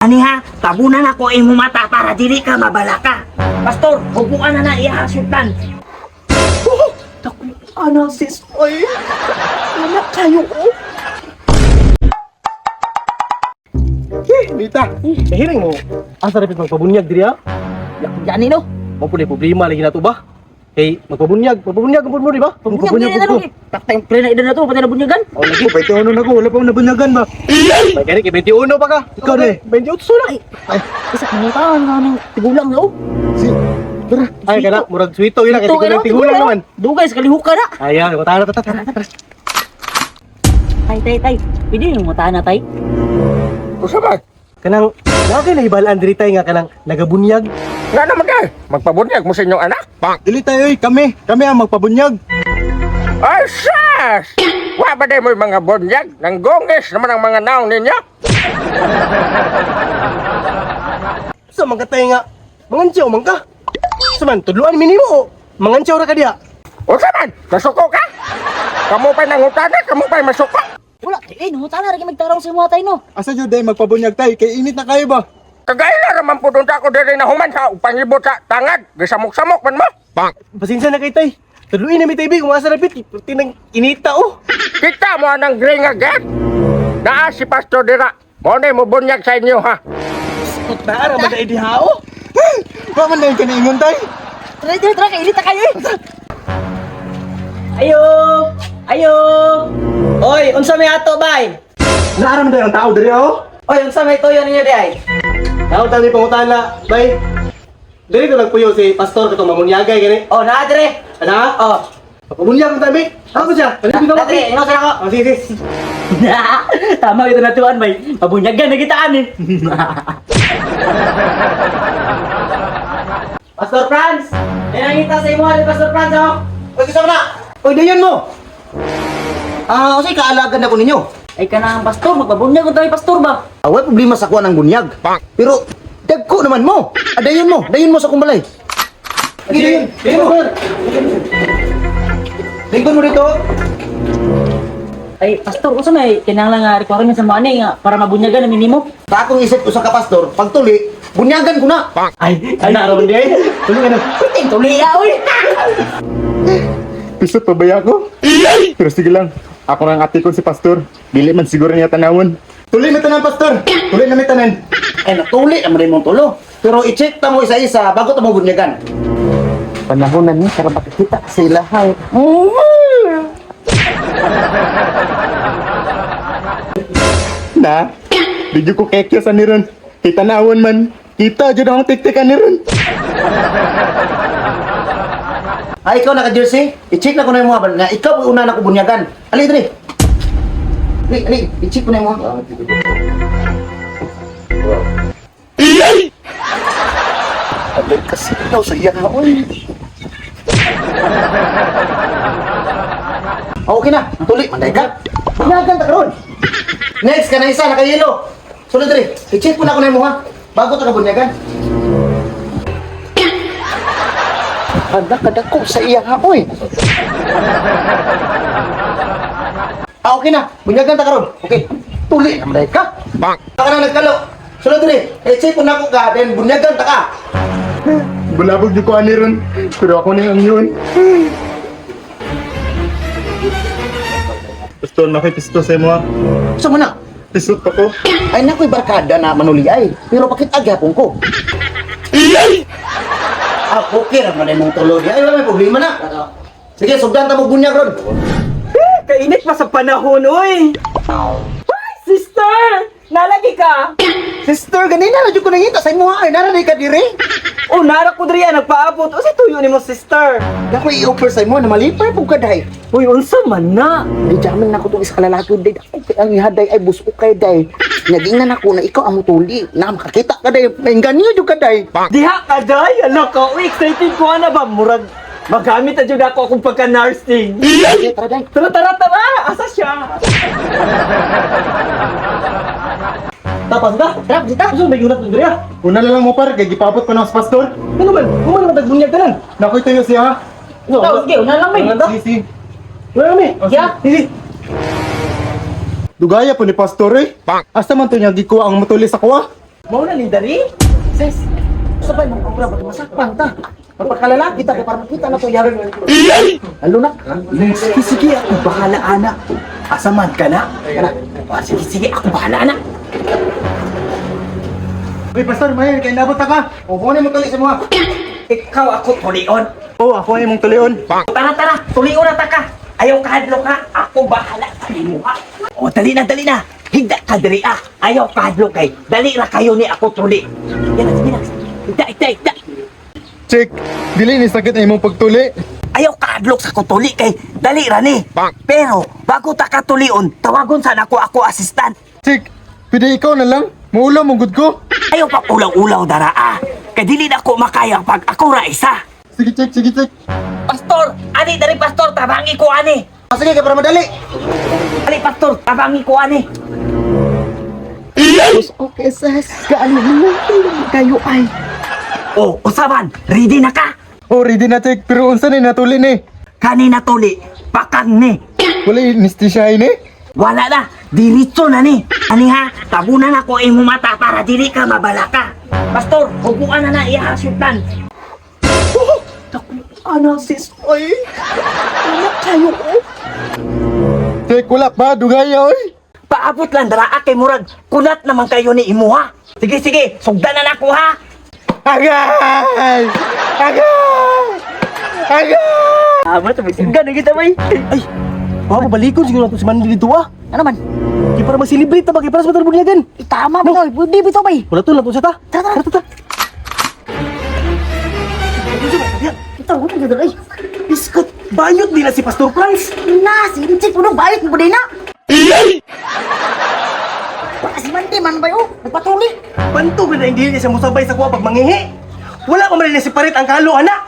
Ani ha, tabunan ako imong mata para dili ka mabalaka. Pastor, hubuan na na iya sultan. Oh, dako ana sis oy. Wala kayo oh. Eh, Lita, nahiring mo. Asa rapit magpabunyag diri ha? Yani no. Mo pud problema lagi nato ba? Kay magpabunyag, magpabunyag ang pud mo di ba? Magpabunyag ko. Taktay pre na edad na to, patay na bunyagan. Oh, lagi 21 na ko, wala pa akong nabunyagan ba? May gani kay 21 pa ka. Ikaw na 28 na. Ay, isa pangutan nga ng tigulang na oh. Si, tara. Ay kana, murag swito yun na kay Ito, tigulang tigulang naman. Dugay sa kalihuka na. Ayan, tara tara tara. Tara. Tay, tay, tay. Pwede yung mutaan na tay. Usa ba? Kanang naa kay nahibalaan diri tay nga kanang nagabunyag. Nga naman kay, magpabunyag mo sa inyong anak. Dili tayo oy, kami, kami ang magpabunyag. Ay, sas! Wa ba day mo'y mga bunyag? Nanggongis naman ang mga naong ninyo. Sa mga tay nga, mangantyaw man ka. Sa man tudloan minimo, mangantyaw ra ka diha. Usa man, nasuko ka? Kamu pa'y nangutana, kamu pa'y masuko. Wala, eh, nangutan na rin magtarong sa mga tay no. Asa jud day magpabunyag tay kay init na kayo ba? Kagaila raman po doon ako diri na human sa upangibot sa tangad. Gisamok-samok man mo. Pasensya na kay tay. Tudluin na mi tay kung asa rapit tinang inita oh. Kita mo anang green nga get? Naa si Pastor dira. Mo na mo bunyag sa inyo ha. Tara man ay diha oh. Wa man dahil kaniingon tay. Tara, tara, tara, kainit na kayo eh. Ayo! Ayo! Oy, unsa may ato bay? Naara man ang tao diri oh. Oy, unsa may tuyo ninyo di ay? Tao tayo pangutana, bay. Diri ko nagpuyo si pastor katong mamunyagay gani. Oh, naa dire. Ana? Oh, Pabunyag man tayo. Ako siya. Palipin naa dire, ino sa ako. Oh, sige, sige. Tama ito natuan, may mabunyagan na kitaan eh. Pastor Franz. Dinangita sa imo ni Pastor Franz oh. Oy, kasama na! Oy, dayon mo! Ah, unsay kaalagan na ko ninyo? Ay ka na ang pastor, magpabunyag kung tayo pastor ba? Ah, way problema sa kuha ng bunyag. Pero, dagko naman mo! Ah, dayon mo! Dayon mo sa kumbalay! Sige, dayon! Dayon mo! Lingkod mo dito! Ay, pastor, unsa may kinahanglan nga requirement sa mga ani nga para mabunyagan na minimo? Sa akong isip usa ka pastor, pagtuli, bunyagan ko na! Ay, Ana ra man di ay. Tulungan na. Puting tuli ah, oy. Pisot pa ba ako? Pero sige lang, ako na ang ate ko si Pastor. Dili man siguro niya tanawon. Tuloy na tanan pastor. Tuloy na mi tanan. Ay, natuli naman rin mong tulo. Pero i-check ta mo isa-isa bago ta mo bunyagan. Panahon na ni para makikita sa ilahay. Na, di jud ko kekyo sa niron. Kay tanawon man, kita jud akong tiktikan niron. Ay, ikaw naka-jersey? I-check na ko na yung mga na ikaw ang una na ko bunyagan. Ali, dali. Ali, ali, i-check ko na yung mga. Alay kasi ikaw sa iya ka, oy. Okay na, tuli, manday ka. Bunyagan ta karon. Next ka na isa, naka-yellow. Sunod dali, i-check ko na ko na yung mga bago ta ka bunyagan. Hala, kadako sa iya ka, oy. Ah, okay na. Bunyagan ta karon. Okay. Tuli na man ka. Bang. Ka na nagkalo. Sunod diri. Eh, check ko na ko ka, then bunyagan ta ka. Bulabog jud ko ani ron. Pero ako na ang yun. Pastor, nakipisto sa imo ha. Sa man na? Pisot pa ko. Ay nakoy barkada na manuli ay. Pero bakit agyapon ko? Ah, okay ra man imong tulo di. Ay, wala may problema na. Sige, sugdan ta mo bunyag ron. Kainit pa sa panahon oy. Ay, sister! Nalagi ka? Sister, ganina na jud ko nangita sa imo ay nara ka diri. Oh, nara ko diri ah, nagpaabot. Unsay tuyo nimo, sister? Dako i-offer sa imo na malipay pug ka day. Uy, unsa man na? Di jamin na ko tong isa ka lalaki day. Ako kay ang ihaday ay busok kay day. Nagingnan ako na ikaw ang mutuli. Na makakita ka day. Nainganyo jud ka day. Diha ka day. Ala ka, uy, excited ko ana ba murag magamit na jud ako akong pagka-nursing. Sige, tara day. Tara, tara, tara! Asa siya? Tapas ba? Tara, bisita. Gusto may gunat diri ah. Una na lang mo par, kay gipabot pa na sa pastor. Ano man? Human naman tagbunyag tanan. Nakoy tuyo siya ha. No, Oh, sige, una lang may. Si si. Wala mi. Yeah. Sige. Dugaya po ni pastor eh. Asa man to niya gikuha ang mutuli sa kuha? Mao na ni dari. Sis, sabay mong obra ba masakpan ta. Pagpakalalaki ta kay para makita na to yari. Halo na. Sige, sige, ako bahala ana. Asa man ka na? Kana. Ah, sige, sige, ako bahala na. Uy, pastor, mahin kay nabot ta ka. O mo ni mo tuli sa mga. Ikaw ako tulion. Oh, ako ay mong tulion. Tara, tara, tulion na ta ka. Ayaw kahadlok ha, ako bahala sa imo ha. O, dali na, dali na. Higda ka diri ah. Ayaw kahadlok kay. Dali ra kayo ni ako tuli. Yan na, sige na. Higda, higda, higda. Check, dili ni sakit ang imong pagtuli. Ayaw kahadlok sa kutuli kay dali ra ni. Pero bago ta katulion, tawagon sana ko ako assistant. Check, pwede ikaw na lang. Maulaw mong gud ko. Ayaw pa ulaw-ulaw dara ah. Kay dili na ko makaya pag ako ra isa. Sige, check, sige, check. Pastor, ani dali pastor, tabangi ko ani. Ah, sige kay para madali. Ali pastor, tabangi ko ani. Okay, sis. Kaano mo kayo ay. Oh, usaban, ready na ka? Oh, ready na, check. Pero unsa ni natuli ni? Kanina tuli, pakang ni. Wala anesthesia ni? Wala na, diretso na ni. Ani ha, tabunan ako imong mata para dili ka mabalaka. Pastor, hubuan na na iya sultan. Ana, sis, oy. Ano kayo, oh? Check, wala pa. Dugaya, oy. Paabot lang dara kay murag kunat naman kayo ni imuha. Sige sige, sugdan na nako ha. Agay! Agay! Agay! Tama, tumisinggan na kita, bay. Ay, baka balikon siguro nato si Mandy dito ah. Ano man? Di para mag-celebrate ta ba kay para sa matang bunyagan. Eh, tama ba to? Di ba to, bay? Wala to, lato siya ta. Tara, tara. Tara, tara. Ito, wala na ay. Biskot, bayot nila si Pastor Franz. Na, si Inchik, punong bayot mo din na. Baka si Mandy man ba oh? Nagpatuli. Banto ba na hindi niya siya musabay sa kuha pag mangihi? Wala pa man niya si Parit ang kalo, anak.